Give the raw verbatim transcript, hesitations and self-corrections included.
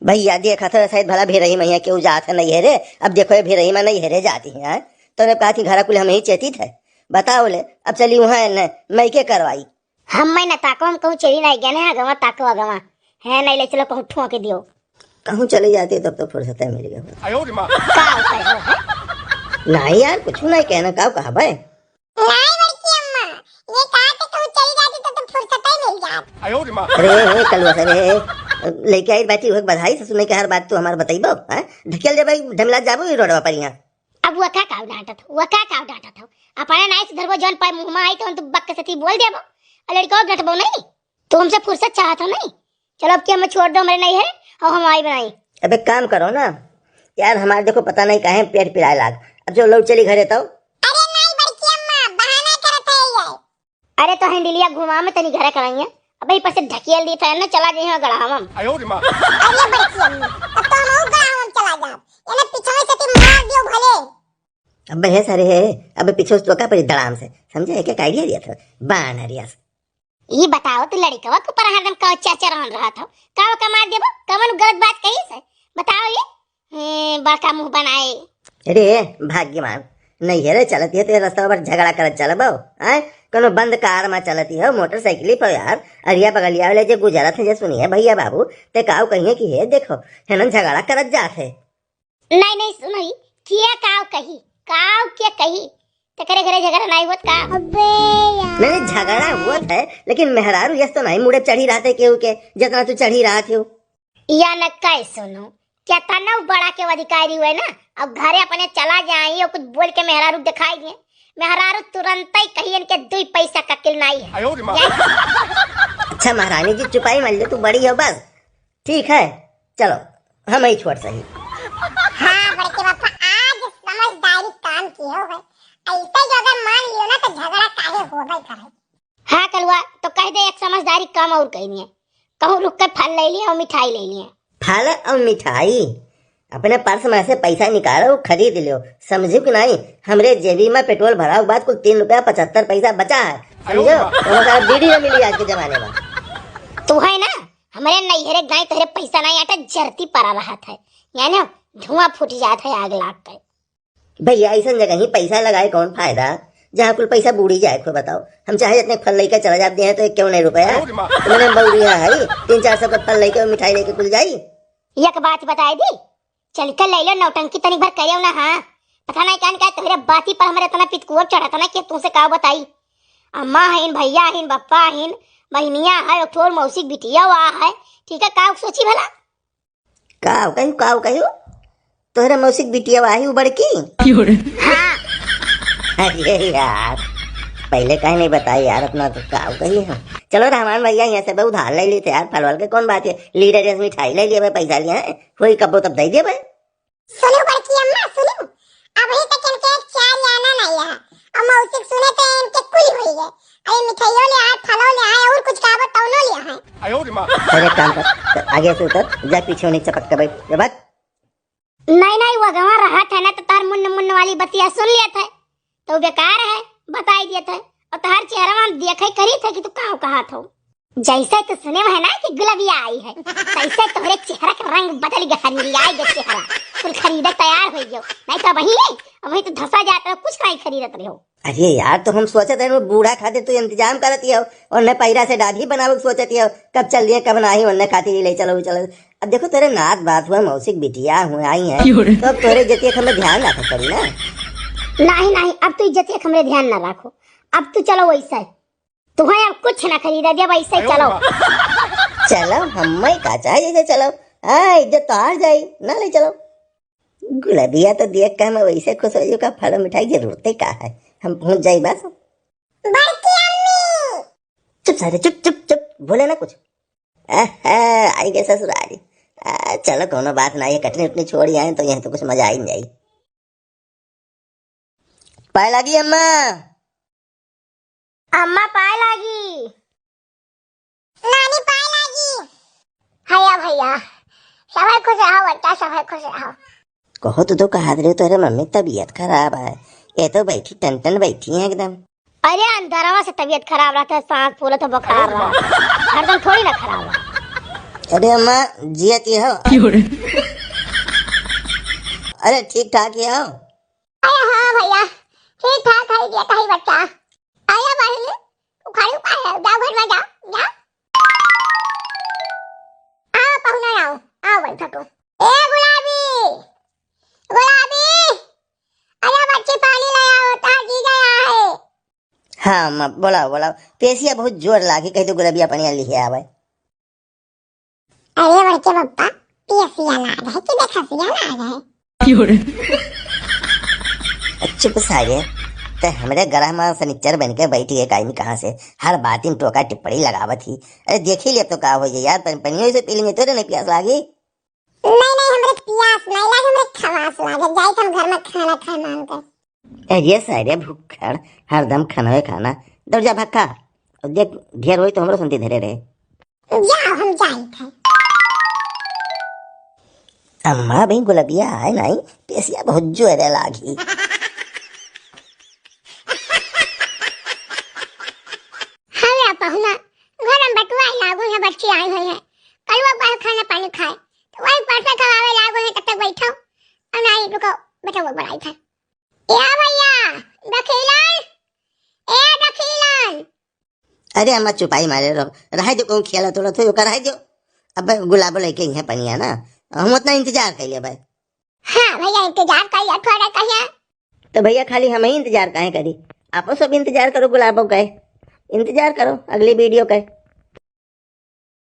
भइया, देखत हो, शायद भला भेरही मइया केहू जात है नैहरे। अब देखो, ये भेरही मा नैहरे जाती है, हैं? तो ने कहा कि घरा कुल हम ही चेतित है। बताओ ले, अब चली वहाँ ने, मैं के करवाई? हम मैं न ताको, हम कहूँ चली नहीं गए ना, अगवा ताको अगवा। है नहीं ले चलो, कहूँ ठोंक दियो। कहूँ चली जाती तब तो फुर्सत मिल गया। का होता है? नहीं यार, कुछ नहीं कहना, का कहा भाई? नाई बड़की अम्मा, ये कहा कि तू चली जाती तो तुम फुर्सत ही मिल जात। अरे हे कलुआ सरे, लेके आई बाटी हुए बधाई से सुने के हर बात तू हमार बताइबो, हैं? ढकेल दे भाई, ढमला जाबो ई रोडवा पर यहाँ। अब वो का काव डांटत हो, वो का काव डांटत हो? अपने नाई से धरबो जौन पाए मुँह में आई तो हम तो बक के सती बोल देबो। और लड़का डटबो नहीं, तो हमसे फुर्सत चाहत हो नहीं। चलो अब की हमें छोड़ दो, हमारे नहीं है, और हम आई बनाई। अब एक काम करो ना यार, हमारे देखो पता नहीं काहे पेट पिराए लाग। अब जो लौट चली घरे तो। अरे नहीं बड़की अम्मा, बहाना करत है ये। अरे तो हैंडलिया घुमा में तनी घरे कराइए। अब यही पर से ढकेल दी फैन ना चला जाइए गड़ावम। अरे बड़की अम्मा, अब तो हम गड़ावम चला जाब। ये ना पिछवे से ती मार दियो भले। अब हे सारे हे, अब पीछे से तो का पड़ी दड़ाम से, समझे? एक एक आइडिया दिया था, बान हरिया से। ई बताओ, तू लड़िकवा के ऊपर हरदम का चरचरान रहत हो? का ओका मार देबो? कवन गलत बात कही से? बताओ ये। ए, बड़का मुँह बनाए। अरे भाग्यवान, नैहरे चलती है तो ये रास्ता पर झगड़ा करत चलबो, हैं? कोनो बंद कार मा चलती हो, मोटरसाइकिल पर यार, अरिया बगलिया वाले जे गुजरत है जे सुनिए भइया बाबू, ते काव कहिए कि हे देखो, हेनन झगड़ा करत जात है। नहीं, नहीं, सुनई, किया काव कही, काव के कही, तेकरे घरे झगड़ा नहीं होत का? अबे यार। नहीं, नहीं, झगड़ा होत है, लेकिन मेहरारू यस तो नहीं मुड़े चढ़ी रहते केहू के, जितना तू चढ़ी रहत हो। या न कह सुनो, क्या तना बड़ा के अधिकारी हुए ना, अब घरे अपने चला जाई और कुछ बोल के मेहरारू दिखाई दिए, मेहरारू तुरंत ही कही इनके दुई पैसा का किल नहीं है। अच्छा महारानी जी, चुपाई मार ले, तू बड़ी हो बस। ठीक है, चलो, हम ही छोड़ सही। हाँ, बड़के पापा, आज समझदारी काम की हो है। ऐसे जो अगर मान लियो ना, तो झगड़ा काहे होबे करे। हाँ कलुआ, तो कह दे, एक समझदारी काम और कही नहीं है। कहूँ रुक के फल ले लिए और मिठाई ले लिए। फल और मिठाई? अपने पर्स में से पैसा निकालो, खरीद लियो, समझू कि नहीं? हमरे जेबी में पेट्रोल भराव के बाद कुल तीन रुपया पचहत्तर पैसा बचा है, समझो? तो सारा बीड़ी न मिली आज के जमाने में। तू है ना, हमरे नैहरे गाय तोहरे पैसा नहीं आटा जरती पड़ा रहत है, यानी धुआं फूट जात है आग लाग के। भैया, ऐसन जगह ही पैसा लगाए कौन फायदा, जहाँ कुल पैसा बूड़ी जाए? खोए बताओ, हम चाहे जितने फल लेके चला जाब दिए तो एक क्यों नहीं रुपया? तुमने बौरिया है, तीन चार सौ का फल लेके और मिठाई लेके कुल जाई। एक बात बताई दी, चल के ले लो, नौटंकी तनिक भर करेव ना, हाँ। पता नहीं कान का तोहरे बाती पर हमरे इतना पितकुआ चढ़त ना कि तुमसे का बताई। अम्मा हईन, भैया हईन, बप्पा हईन, बहिनिया है, एक ठोर मौसी बिटिया हुआ है, ठीक है, का सोची भला? का कहियो, का कहियो? तोहरे मौसी बिटिया हुआ है, वो बड़की? हाँ। अरे यार, पहले काहे नहीं बताई यार, अपना तो का कहियो। चलो रहमान भैया, यहाँ से बे उधार ले लेते यार, फलवल के कौन बात है, लीडर जैसे मिठाई ले लिया, पैसा लिया है, वही कब्बो तब दे दिया भाई। सुनो बड़की अम्मा, सुनो, अभी तक इनके एक चार आना नहीं है, और मौसी के सुने तो इनके कुल हुई है। अरे मिठाइयों ले आए, फलों ले आए, और कुछ कहा तौनो ले आए। अरे काम कर, आगे से उतर, जा पीछे होने चपक के बैठ, जा भाग। नहीं, नहीं, वो गंवा रहत है ना, तो तार मुन्न मुन्न वाली बतिया सुन लिया था। तो बेकार है, बताई दिया था। और तोहार चेहरा हम देखे करी थे कि तू का कहा थो। जैसे तू सुने है ना कि गुलबिया आई है, तैसे तोहरे चेहरा का रंग बदल गया, हरियाई गया चेहरा। कुल खरीदे तैयार हो गयो, नहीं तो वही है, वही तो धसा जात रहो, कुछ नहीं खरीदत रहो। अरे यार, तो हम सोचत रहे, वो बूढ़ा खातिर तू इंतजाम करत ही हो, और न पैरा से डाभी बनावे के सोचत ही हो, कब चल दिए, कब नाही, उन्ने खातिर ही ले चलो, चलो। अब देखो, तेरे नात बात हुआ, मौसी के बिटिया हुआ, आई है, तो अब तोरे इज्जतिया का हमें ध्यान रखे पड़ी ना। नहीं, नहीं, अब तू इज्जतिया का हमरे ध्यान ना रखो, अब तू चलो वैसे। तुम्हें अब कुछ ना खरीदा दिया, वैसे ही चलो। चलो, हमें का चाहे जैसे चलो। हाँ, इज्जत तो हार जाई, ना ले चलो। गुलबिया तो देख के हमें वैसे खुश हो जो का फल मिठाई जरूरत ही का है, हम पहुंच जाई बस। बड़की अम्मी। चुप सारे, चुप, चुप, चुप, बोले ना कुछ। आहा, आई गए ससुरारी। आ, चलो, कोनो बात ना है, कटनी उटनी छोड़ी आए तो यहाँ तो कुछ मजा आई नहीं। पाए लागी अम्मा। अम्मा पाए लागी। नानी पाए लागी। भैया, भैया, सबै खुश रहो बेटा, सबै खुश रहो। कहो तो, तो कहा दे तोरे मम्मी की तबीयत खराब है, ये तो बैठी टन टन बैठी है एकदम। अरे अंदरवा से तबीयत खराब रहता है, सांस फूलत है, बुखार रहा, हरदम थोड़ी ना खराब रहा। अरे अम्मा, जियत ही हो? क्यों रे? अरे ठीक ठाक ही हो? अरे हाँ भैया, ठीक ठाक है, जियत ही बच्चा। अरे बहिनी, तू खड़ी काहे है, जाओ घर में जाओ, जाओ। आओ पहुना आओ, आओ बैठो तू। ए गुलाबी, गुलाबी, अरे बच्ची पानी ले आओ, तार जीजा आए हैं। हाँ अम्मा, बोलाओ बोलाओ, प्यासिया बहुत जोर लागी, कहि दो गुलाबिया पनिया लिहे आवे। अरे बड़के पप्पा, प्यासिया लाग है कि बेखसिया लाग है? चुप सारे, ते हमरे गरह में सनिचर बन के बैठी है, कायमी कहाँ से हर बात में टोका टिप्पणी लगावत ही। अरे देखी ले तो का हो जाए यार, पन-, पनियो से पी लेंगे, तोरे नहीं प्यास लागी? नहीं, नहीं, हमरे प्यास नहीं लागे, हमरे खवास लागे। जाइत हम घर में खाना खाए मांग के। ए, ये सारे भुक्खड़, हरदम खाना है खाना। दौड़ जा, भाग खा। और देख, ढेर होई तो हमरो सुनती धरे रहे। जाओ, हम जाइत है। अम्मा, भाई गुलबिया आए नहीं, प्यासिया बहुत जोरे लागी। हाँ रे पहुना, घर में बटुआ लागू है, बच्ची आई हुई है, कलुआ पर खाना पानी खाए, तो वही परसा खवावे लागू है, तब तक बैठो, और नहीं रुको, बैठो, वो बड़ाई था। ए भैया, दखिलन, ए दखिलन। अरे अम्मा, चुपाई मारे रहो, रहे दो, कहूँ खेला तोड़ा तो ओका रहे दो। अब गुलाबो लेके यहाँ पनिया ना, हम उतना इंतजार कर लिया भाई। हाँ भैया, इंतजार कर लिया थोड़ा कहिया। तो भैया, खाली हम ही इंतजार काहे करी? आपो सब इंतजार करो गुलाबो का, इंतजार करो अगली वीडियो का।